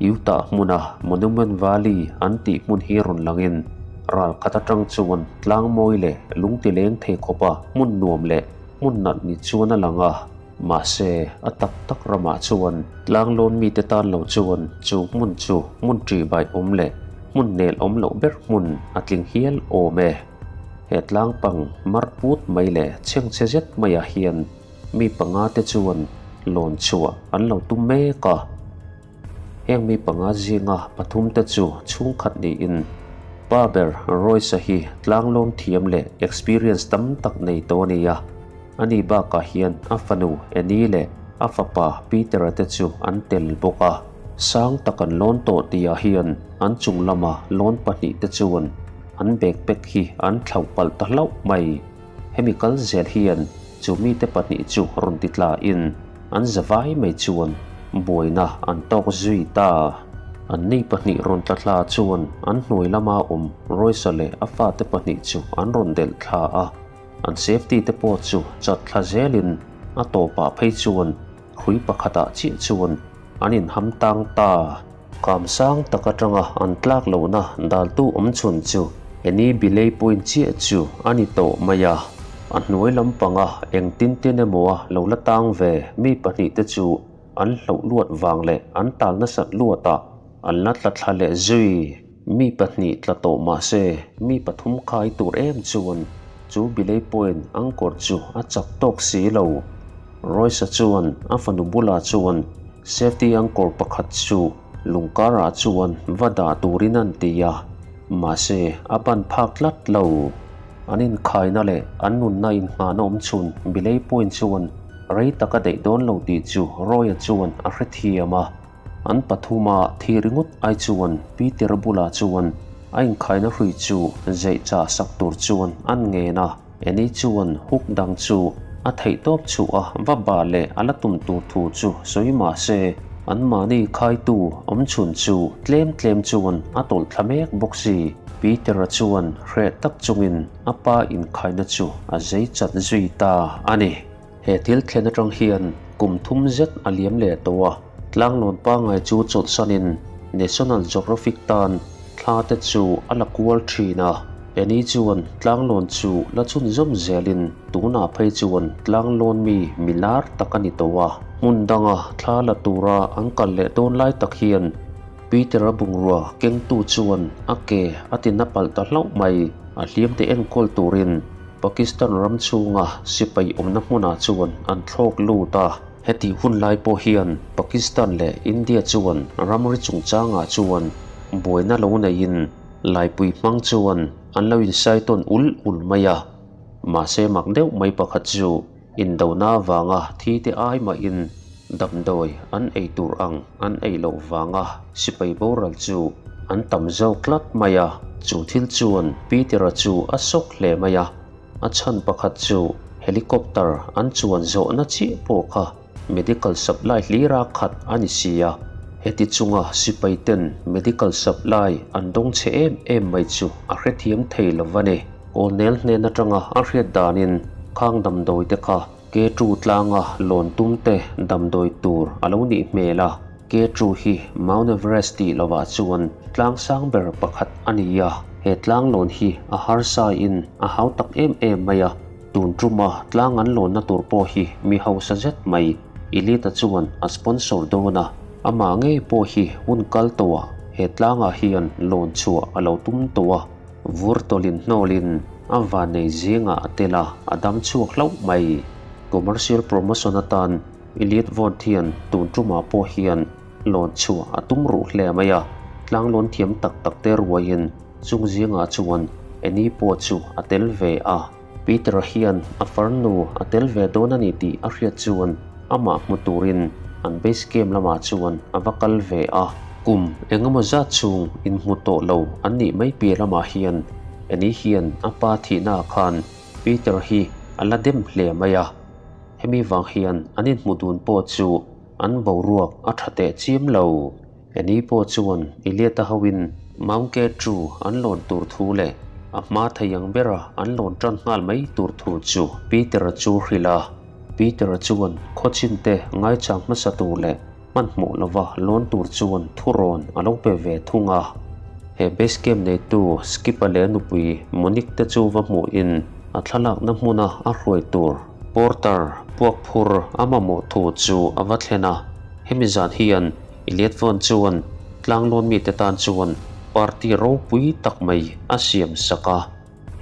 Utah hmuna Monument Valley an tih hmun hi rawn langin ral khat atang chuan tlang mawi leh lung ti leng thei khawpa hmun nuam leh hmun nalh ni chuan a lang a. Mahse, a tak tak ramah chuan tlang lawn mite tan lo chuan chu hmun chu hmun ṭihbaih awm leh hmun nel awm loh ber hmun a tling hial awm e. He tlang pang mar put mai leh chhengchhe zet maiah hian mi panga te chuan lawn chhuah an lo tum mek a. Heng mi panga zinga pathum te chu chhungkhat niin pa ber Royce-a hi tlanglawm thiam leh experience tam tak nei tawh a ni a. Ani bakah hian a fanu Annie leh a fapa Peter-a te chu an tel bawk a. Sang tak an lawn tawh tihah hian an chung lama lawn pahnih te chuan an backpack hi an thlauh palh ta hlauh mai. Hemi kal zel hian chu mite pahnih chu rawn ti tla in an zavai mai chuan buaina an tawk zui ta. An ni pahnih rawn tla thla chuan an hnuai lama awm Royce-a leh a fate pahnih chu an rawn delh thla a, an safety te pawh chu chat thla zelin a tawpah phei chuan hrui pakhatah chiah chuan an inham tang ta. Kam sang tak atanga an tlak lohna daltu awm chhun chu Annie Bilei point chiah chu a ni tawh mai a. A hnuai lampanga eng tin tin emaw a lo la tang ve mi pahnih te chu an hloh luat vang leh an tal nasat luatah an la tla thla leh zui. Mi pahnih tla tawh mah se mi pathum khai tur em chuan chu Bilei point angkawr chu a chak tawk si lo. Royce-a chuan a fanu bulah chuan Safety angkawr pakhat chu lungkarah chuan va dah turin an ti a, mahse a ban phak tlat lo. An inkhaina leh an nunna inngahna awm chhun Bilei Point chuan rei tak a daih dawn lo tih chu Roy-a chuan a hrethiam a. An pathuma thi ringawt ai chuan Peter-a bulah chuan a inkhaina hrui chu zeih chah sak tur chuan an ngen a. Annie chuan hook dang chu a theihtawp chhuah a va bah leh a la tum tur thu chu sawi mah se, anmahni khaitu awm chhun chu tlem tlem chuan a tawlh thla mek bawk si. Peter-a chuan hreh tak chungin a pa inkhaina chu a zei chat zui ta a ni. He thil thlen atang hian kum thum zet a liam leh tawh a, tlanglawn pangngai chu chawlhsanin National Geographic tan thla te chu a la kual thin a. Annie chuan tlanglawn chu la chhunzawm zelin tunah phei chuan tlanglawn mi milar tak a ni tawh a. Hmun danga thla la tura an kal leh dawn lai tak hian Peter-a bungrua kengtu chuan a ke a ti na palh ta hlauh mai, a hliam te enkawl turin Pakistan ram chhunga sipai awmna hmunah chuan an thlawk lut a. Heti hun lai pawh hian Pakistan leh India chuan ramri chungchangah chuan buaina lo neiin laipui hmang chuan an lo insaitawn ul ul mai a. Mahse mak deuh mai pakhat chu indona avanga thi te ai mahin damdawi an ei tur ang an ei loh vanga sipai boral chu an tam zawk tlat mai a. Chu thil chuan Peter-a chu a sawk hle mai a. A chhan pakhat chu helicopter an chuan zawhna chiah pawh kha medical supply hlira khat a ni si a. Heti chunga sipai ten medical supply an dawng chhe em em mai chu a hrethiam thei lo va ni. Colonel hnen atanga a hriat danin khang damdawi te kha K2 tlanga lawn tum te damdawi tur a lo nih hmel a. K2 hi Mount Everest tih lovah chuan tlang sang ber pakhat a ni a. He tlang lawn hi a harsa in a hau tak em em mai a. Tun tuma tlang an lawnna tur pawh hi mi hausa zet mai Elite-a chuan a sponsor dawn a. Amah ngei pawh hi hun kal tawhah he tlangah hian lawn chhuah a lo tum tawh a. Vur tawlin hnawlin a vannei zingah a tel a, a dam chhuak hlauh mai. Commercial promotion atan Elite Vawt hian tun tumah pawh hian lawn chhuah a tum ruh hle mai a, tlanglawn thiam tak tak te ruaiin chung zingah chuan Annie pawh chu a tel ve a. Peter-a hian a farnu a tel ve dawn a ni tih a hriat chuan amah hmu turin an base camp lamah chuan a va kal ve a. Kum engemaw zat chhung inhmu tawh lo an nih mai piah lamah hian Annie hian a pa thihnaah khan Peter hi a la dem hle mai a. Hemi vang hian an inhmu dun pawh chu an boruak a tha teh chiam lo. Annie pawh chuan Elliot-a hoin Mount K2 an lawn tur thu leh a hma thei ang bera an lawn tan nghal mai tur thu chu Peter-a chu hrilh a. Peter-a chuan khawchhinte ngaichang hmasa tur leh. Hmanhmawh lova lawn tur chuan thurawn a lo pe ve thung a. He base camp neitu Skip-a leh a nupui Monique te chu va hmuhin a thlalakna hmuna a hruai tur porter puak phur a mamawh thu chu a va thlen a. Hemi zan hian Elliot Vaughan chuan tlanglawn mite tan chuan party ropui tak mai a siam sak a.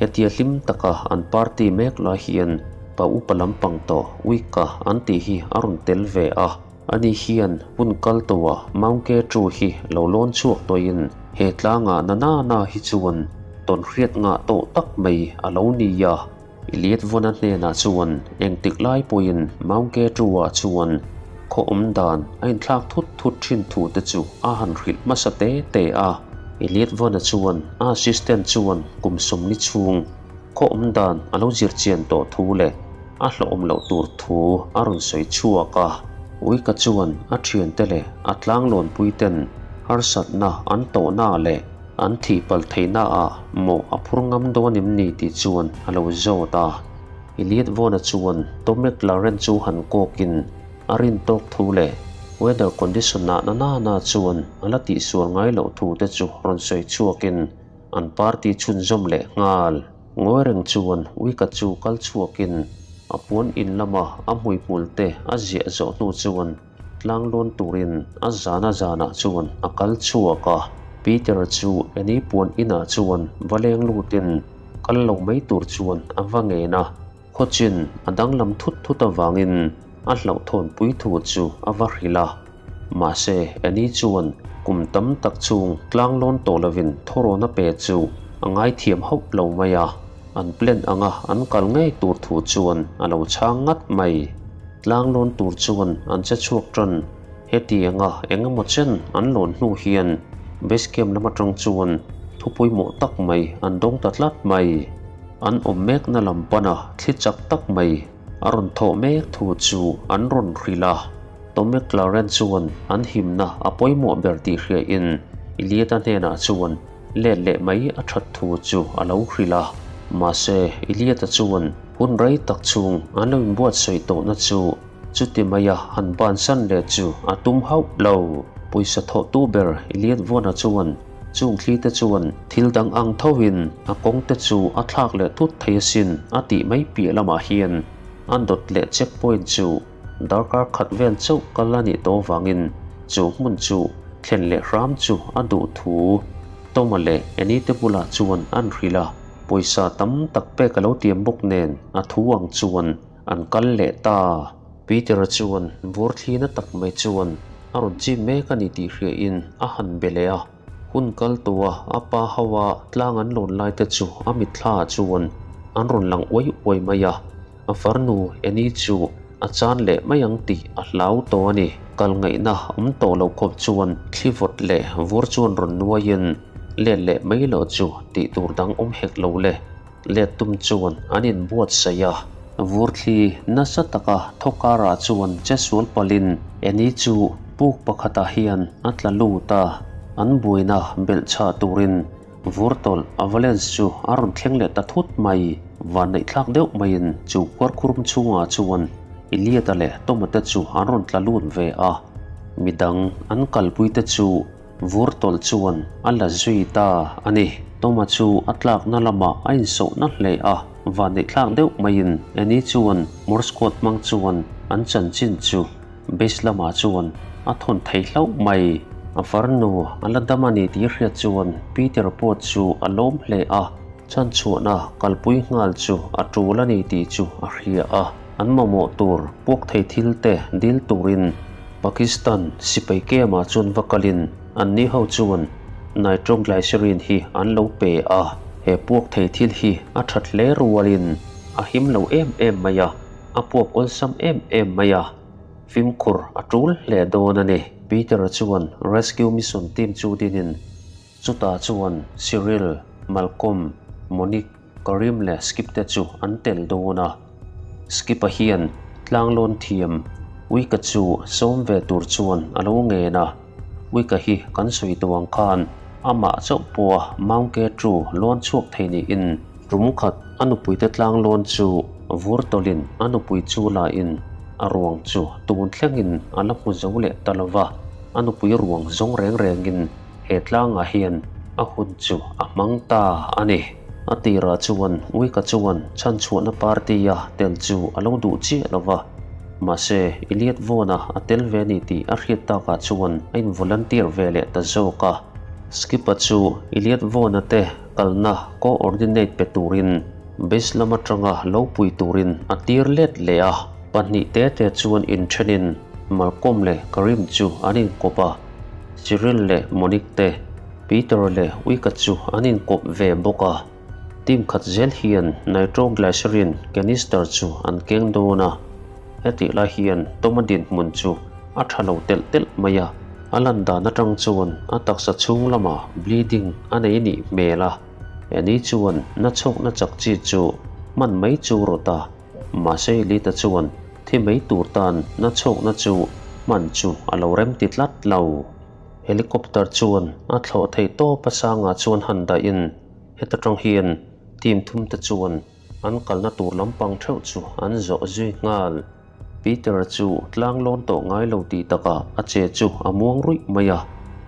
Hetia hlim taka an party mek lai hian pa upa lampang tawh Wicca an tih hi a rawn tel ve a. Ani hian hun kal tawhah Mount K2 hi lo lawn chhuak tawhin he tlangah na na na hi chuan tawnhriat ngah tawh tak mai a lo ni a. Eliot Vawna hnenah chuan engtik lai pawhin Mount K2-ah chuan khaw awm dan a inthlak thut thut thin thu te chu a han hrilh hmasa te te a. Eliot Vawna chuan a assistant chuan kum sawmli chhung khaw awm dan a lo zir chian tawh thu leh a hlawhawm loh tur thu a rawn sawi chhuak a. Uika chuan a thiante leh a tlanglawnpui ten harsatna an tawhna leh an thih palh theihna ah mawh a phur ngam dawn em ni tih chuan a lo zawt a. Elliot Vaughan-a chuan Tom McLaren chu han kawkin a rin tawk thu leh weather condition ah na na na chuan a la tihsual ngai loh thu te chu rawn sawi chhuakin an party chhunzawm leh nghal. Ngawi reng chuan Wicca chu kal chhuakin a puan in lama a hmuihmul te a ziah zawh hnu chuan tlang lawn turin a zana zanah chuan a kal chhuak a. Peter chu Annie puan inah chuan va leng lutin kal lo mai tur chuan a va ngen a. Khawchin a danglam thut thut avangin a hlauhthawnpui thu chu a va hrilh a. Mahse, Annie chuan kum tam tak chung tlang lawn tawh lovin thawrawn a pe chu a ngaithiam hauh lo mai a. An plan anga an kal ngei tur thu chuan a lo chhang ngat mai. Tlang lawn tur chuan an che chhuak tan. Hetianga eng emaw chen an lawn hnu hian base camp lam atang chuan thu pawimawh tak mai an dawng ta tlat mai. An awm mekna lam pana thli chak tak mai a rawn thawh mek thu chu an rawn hrilh a. Tom McLaren chuan an himna a pawimawh ber tih hriain Ilieta hnenah chuan let leh mai a that thu chu a lo hrilh a. Mahse, Ilieta chuan hun rei tak chhung an lo inbuatsaih tawhna chu chuti maia han bansan leh chu a tum hauh lo. Pawisa thawhtu ber Iliet Vaughan-a chuan Chung thli te chuan thil dang ang tho in a kawng te chu a thlak leh thut thei asin a tih mai piah lamah hian a dawt leh check point chu darkar khat vel chauh kal a nih tawh avangin chu hmun chu thlen leh hram chu a duh thu Toma leh Annie te bulah chuan an hrilh a, pawisa tam tak pek a lo tiam bawk nen a thu ang chuan an kal leh ta. Peter-a chuan vur thli na tak mai chuan a rawn chim mek a ni tih hriain a han be leh a. Hun kal tawha a pa hoa tlang an lawn lai te chu a mitthla ah chuan an rawn lang uai uai mai a. A farnu Annie chu a chan leh mai ang tih a hlau tawh a ni. Kal ngaihna awm tawh lo khawp chuan thli vawt leh vur chuan rawn nuaiin let leh mai loh chu tih tur dang awm hek lo le. Let tum chuan an inbuatsaih a, vurthli nasa taka thaw karah chuan che sual palhin Annie chu puk pakhatah hian a tla lut a, an buaina belh chhah turin vur tawlh avalanche chu a rawn thleng leh ta thut mai. Vanneihthlak deuh maiin chu khuarkhurum chhungah chuan Elliot-a leh Tom-a te chu an rawn tla lut ve a, midang an kalpuite chu Vur tawlh chuan a la zui ta a ni. Toma chu a tlakna lamah a insawhna hle a, vanneihthlak deuh maiin Annie chuan Morse code hmang chuan an chanchin chu base lamah chuan a thawn thei hlauh mai. A farnu a la dam a ni tih hriat chuan Peter pawh chu a lawm hle a, chhanchhuahna kalpui nghal chu a tul a ni tih chu a hria a. An mamawh tur puak thei thil te dil turin Pakistan sipai kemah chuan va kalin anni ho chuan nitroglycerin hi an lo pe a, he puak thei thil hi a that hle rualin a him lo em em mai a, a puak awlsam em em mai a, fimkhur a tul hle dawn a ni. Peter chuan rescue mission team chu dinin chutah chuan Cyril, Malcolm, Monique, Karim leh Skip te chu an tel dawn a. Skip-a hian tlanglawn thiam Wicca chu sawm ve tur chuan a lo ngen a. Wicca hi kan sawi tawh ang khan amah chauh pawha Mount K2 lawn chhuak thei niin tum khat a nupuite tlanglawn chu vur tawlhin a nupui chu lain. A ruang chu tun thlengin a la hmu zo leh ta lova, a nupui ruang zawng reng rengin he tlangah hian a hun chu a hmang ta a ni. A tirah chuan Wicca chuan chhanchhuahna party-a tel chu a lo duh chiah lova, mahse Elliot Vaughan-a a tel ve a ni tih a hriat takah chuan a in-volunteer ve leh ta zawk a. Skipper chu Elliot Vaughan-a te kalna co-ordinate pe turin base lam atanga lo pui turin a tir let leh a. Pahnih te te chuan inthenin Malcolm leh Karim chu an inkawp a, Cyril leh Monique te, Peter leh Uika chu an inkawp ve bawk a. Team khat zel hian nitroglycerin canister chu an keng dawn a. Hetih lai hian Toma dinhmun chu a tha lo telh telh mai a, a lan dan atang chuan a taksa chhung lamah bleeding a nei nih hmel a. Annie chuan na chhawkna chak chi chu hman mai chu rawt a, mahse Elita chuan thi mai tur tan na chhawkna chu hman chu a lo rem ti tlat lo. Helicopter chuan a thlawh theih tawp a sangah chuan han dahin heta tang hian team thum te chuan an kalna tur lampang theuh chu an zawh zui nghal. Peter chu tlang lawn tawh ngai lo tih takah a che chu a muang ruih mai a,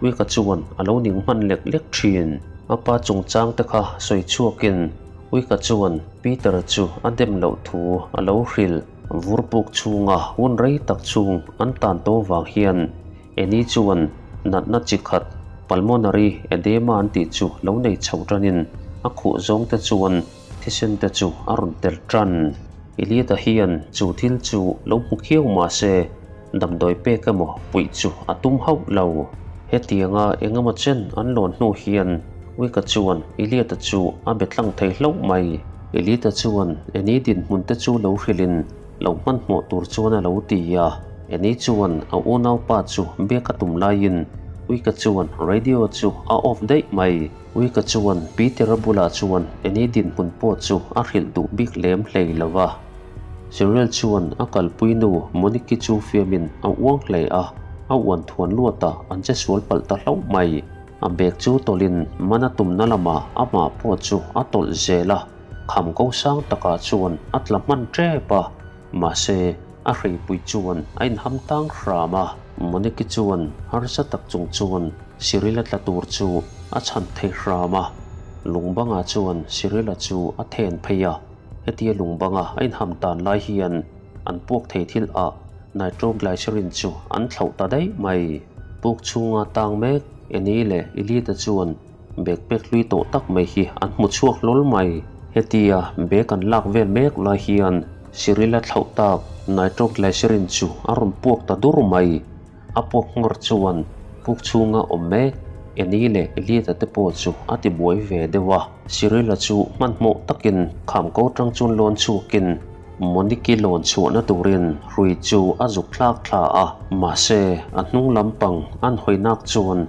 Wicca chuan a lo ning hman lek lek thin. A pa chungchang te kha sawi chhuakin Wicca chuan Peter chu a dem loh thu a lo hrilh. Vur puk chhunga hun rei tak chung an tan tawh vang hian Annie chuan natna chi khat pulmonary edema an tih chu lo nei chhoh tanin a khuh zawng te chuan thisen te chu a rawn tel tan. Elliot-a hian chu thil chu lo hmu khiau mah se damdawi pek emaw puih chu a tum hauh lo. Hetianga engemaw chen an lawn hnu hian Wicca chuan Elliot-a chu a be tlang thei hlauh mai. Elliot-a chuan Annie dinhmun te chu lo hrilhin lo hmanhmawh tur chuan a lo ti a. Annie chuan a unaupa chu biak a tum laiin Wicca chuan radio chu a off daih mai. Wicca chuan Peter-a bulah chuan Annie dinhmun pawh chu a hrilh duh bik lem hlei lo va. Cyril chuan a kalpui nu Monique-i chu fiamin a uang hle a, a uan thuan luatah an che sual palh ta hlauh mai. A bag chu tawlhin mana tumna lamah amah pawh chu a tawlh zel a. Kham ko sang takah chuan a tla hman tep a, mahse a hreipui chuan a inham tang hram a. Monique-i chuan harsa tak chung chuan Cyril-a tla tur chu a chhan thei hram a. Lungbangah chuan Cyril-a chu a then phei a, hetia lungbanga a inham tan lai hian an puak thei thil ah nitroglycerin chu an thlauh ta daih mai. Puk chhunga tang mek Annie leh Elite chuan Bag pek hlui tawh tak mai hi an hmu chhuak hlawl mai. Hetia bag an lak vel mek lai hian Cyril-a thlauh tak nitroglycerin chu a rawn puak ta dur mai. A puak nghawr chuan puk chhunga awm mek Annie leh Elliot-a te pawh chu a ti buai ve deuh a. Cyril-a chu hmanhmawh takin kham ko tang chuan lawn chhuakin Monique-i lawn chhuahna turin hrui chu a zuk thlak thla a. Mahse, a hnung lampang an hawinak chuan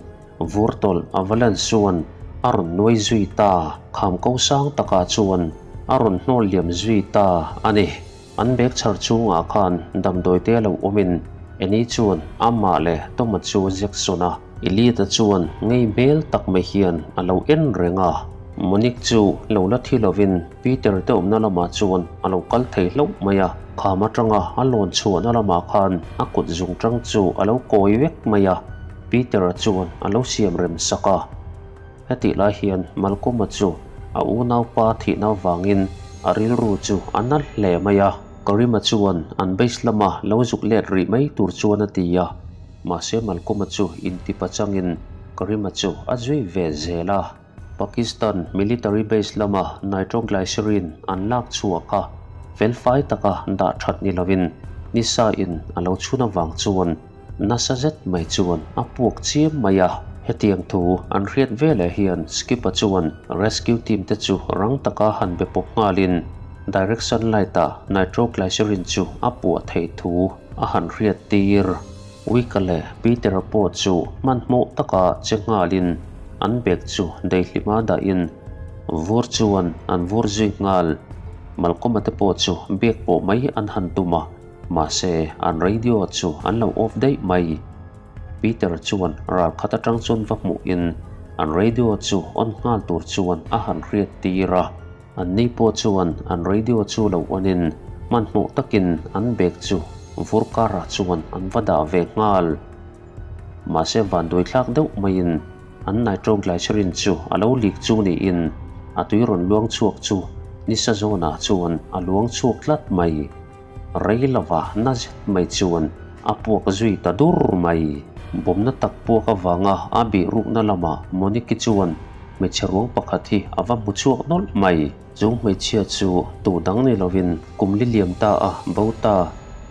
Vur tawlh avalanche chuan a rawn nuai zui ta, kham ko sang takah chuan a rawn hnawl liam zui ta a ni. An bag chhar chhungah khan damdawi te lo awmin Annie chuan amah leh Toma chu Jackson a Elliot-a chuan ngei hmel tak mai hian a lo en reng a. Monique chu lo la thi lovin Peter te awmna lamah chuan a lo kal thei hlauh mai a, kham atanga a lawn chhuahna lamah khan a kut zungtang chu a lo kawi vek mai a. Peter-a chuan a lo siam rem sak a. Hetih lai hian Malcolm-a chu a unaupa thihna avangin a rilru chu a na hle mai a. Karima chuan an base lama lo zuk let rih mai tur chuan a ti a, mahse Malcolm-a chu intipa changin Karima chu a zui ve zel a. Pakistan military base lama nitroglycerin an lak chhuah kha felfai taka dah that ni lovin nisa in a lo chhun avang chuan nasa zet mai chuan a puak chiam mai a. Hetiang thu an hriat veleh hian Skipper chuan rescue team te chu rang taka han be pawp nghalin direction light ah nitroglycerin chu a puah theih thu a han hriat tir. Wicca leh Peter-a pawh chu hmanhmawh taka che nghalin an bag chu daihlima dahin vur chuan an vur zui nghal. Malcolm-a te pawh chu biak pawh mai an han tum a, mahse an radio chu an lo off daih mai. Peter chuan ral khat atang chuan va hmuhin an radio chu on nghal tur chuan a han hriat tir a. Anni pawh chuan an radio chu lo on in hmanhmawh takin an bag chu vur karah chuan an va dah ve nghal. Mahse vanduai thlak deuh maiin an nitroglycerin chu a lo leak chu niin a tui rawn luang chhuak chu nisa zawnah chuan a luang chhuak tlat mai. Rei lova na zet mai chuan a puak zui ta dur mai. Bawmna tak puak avanga a bih rukna lamah Monique chuan hmeichhe ruang pakhat hi a va hmu chhuak nawlh mai. Chung hmeichhia chu tu dang ni lovin kum li liam ta a bo ta,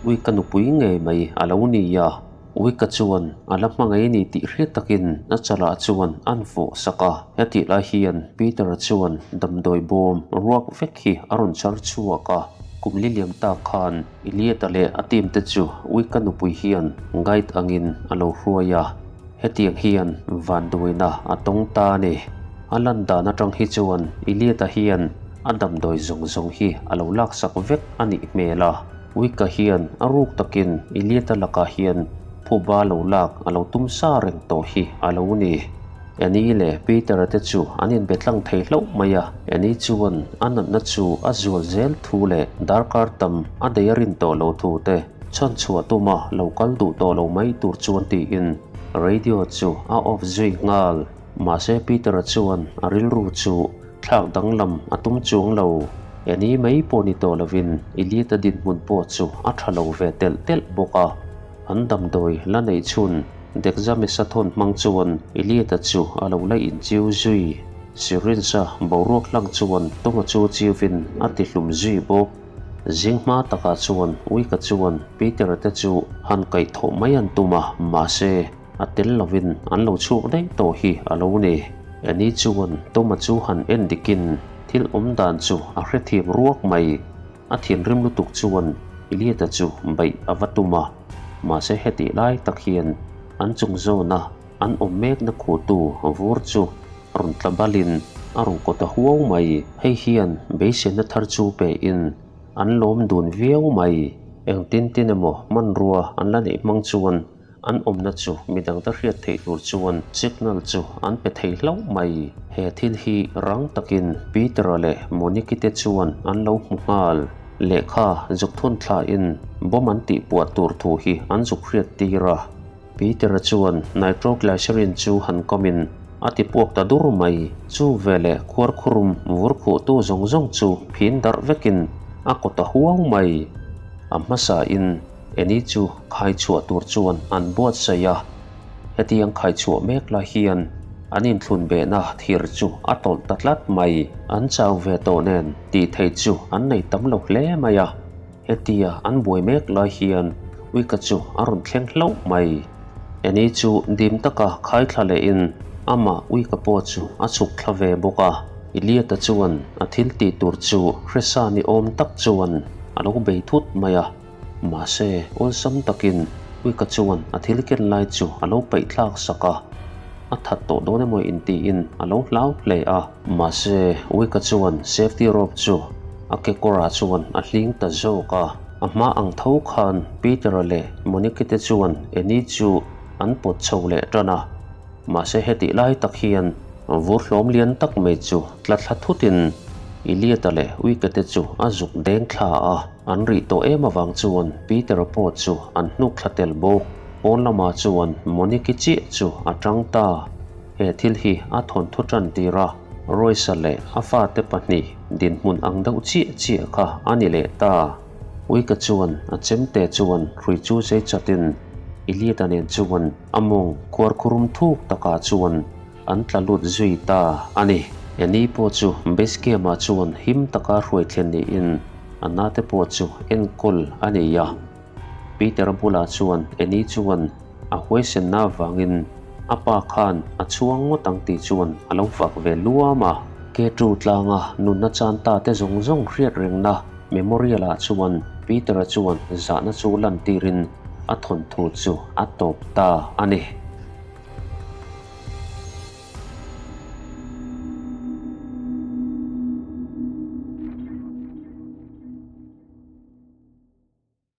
ui ka nupui ngei mai a lo ni a. Uika chuan a la hmangaih a ni tih hriat takin a chalah chuan an fawh sak a. Hetih lai hian Peter-a chuan damdawi bawm ruak vek hi a rawn char chhuak a. Kum li liam tak khan Elliot-a leh a team te chu Uika nupui hian guide angin a lo hruai a. Hetiang hian vanduaina a tawng ta a ni. A lan dan atang hi chuan Elliot-a hian a damdawi zawng zawng hi a lo laksak vek a nih hmel a. Wicca hian a ruk takin Ilieta lakah hian phuba lo lak a lo tum sa reng tawh hi a lo ni. Annie leh Peter-a te chu an inbe tlang thei hlauh mai a, Annie chuan a natna chu a zual zel thu leh darkar tam a dei a rin tawh lo thu te chhanchhuah tuma lo kal duh tawh lo mai tur chuan tiin radio chu a off zui nghal. Mahse Peter-a chuan a rilru chu Thlak danglam a tum chuang lo. Eni mai pawh ni tawh lovin Elliot-a dinhmun pawh chu a tha lo ve telh telh bawk a. An damdawi la neih chhun Dexamethasone hmang chuan Elliot-a chu a lo la inchiu zui. Syringe-a boruak hlang chuan Toma chu chiuvin a ti hlum zui bawk. Zing hma takah chuan Uika chuan Peter-a te chu han kaihthawh mai an tum a, mahse, A tel lovin an lo chhuak daih tawh hi a lo ni. Annie chuan Toma chu han en dikin thil awm dan chu a hrethiam ruak mai. A thinrim lutuk chuan Ilieta chu baih a va tum a, mahse hetih lai tak hian an chung zawna an awm mekna khuhtu vur chu rawn tla balin a rawn kawt a huau mai. Hei hian beiseina thar chu pein an lawm dun viau mai. Engtin tin emaw hmanrua an la neih hmang chuan An awmna chu midangte hriat theih tur chuan signal chu an pe thei hlauh mai. He thil hi rang takin Peter-a leh Monique-i te chuan an lo hmu nghal. Lehkha zuk thun thlain bomb an tihpuah tur thu hi an zuk hriat tir a. Peter-a chuan nitroglycerin chu han kawmin a ti puak ta dur mai. Chu veleh khuarkhurum vur khuhtu zawng zawng chu phin darh vekin a kaw ta huau mai. A hmasain Eni chu khai chhuah tur chuan an buatsaih a, hetiang khai chhuah mek lai hian an inthlun behna thir chu a tawlh ta tlat mai. An chau ve tawh nen tih theih chu an nei tam lo hle mai a, hetia an buai mek lai hian Uika chu a rawn thleng hlauh mai. Eni chu dim taka khai thla lehin amah Uika pawh chu a chhuk thla ve bawk a, Iliata chuan a thil tih tur chu hresa ni awm tak chuan a lo bei thut mai a. Mahse, awlsam takin Uika chuan a thil ken lai chu a lo paih thlak sak a, a that tawh dawn emaw intiin a lo hlau hle a. Mahse, Uika chuan safety rope chu a kekawrah chuan a hling ta zawk a. A hma ang tho khan Peter-a leh Monique te chuan Annie chu an pawt chho leh tan a. Mahse hetih lai tak hian vur hlawm lian tak mai chu tla thla thutin Ilieta leh Uike te chu a zuk deng thla a, an rih tawh em avang chuan Peter-a pawh chu an hnuk thla tel bawk. Pawn lamah chuan Monique-i chiah chu a tang ta. He thil hi a thawnthu tan tir a, Royce-a leh a fate pahnih dinhmun ang deuh chiah chiah kha a ni leh ta. Uike chuan a chemte chuan hrui chu zei chatin Ilieta nen chuan A mawng khuarkhurum thuk takah chuan an tla lut zui ta a ni. Annie pawh chu base camp-ah chuan him taka hruai thlen niin a nate pawh chu enkawl a nei a. Peter-a bulah chuan Annie chuan a huaisenna avangin a pa khan a chhuang ngawt ang tih chuan a lo fak ve luam a. K2 tlanga nunna chan ta te zawng zawng hriat rengna memorial-ah chuan Peter-a chuan zahna chu lantirin a thawnthu chu a tawp ta a ni.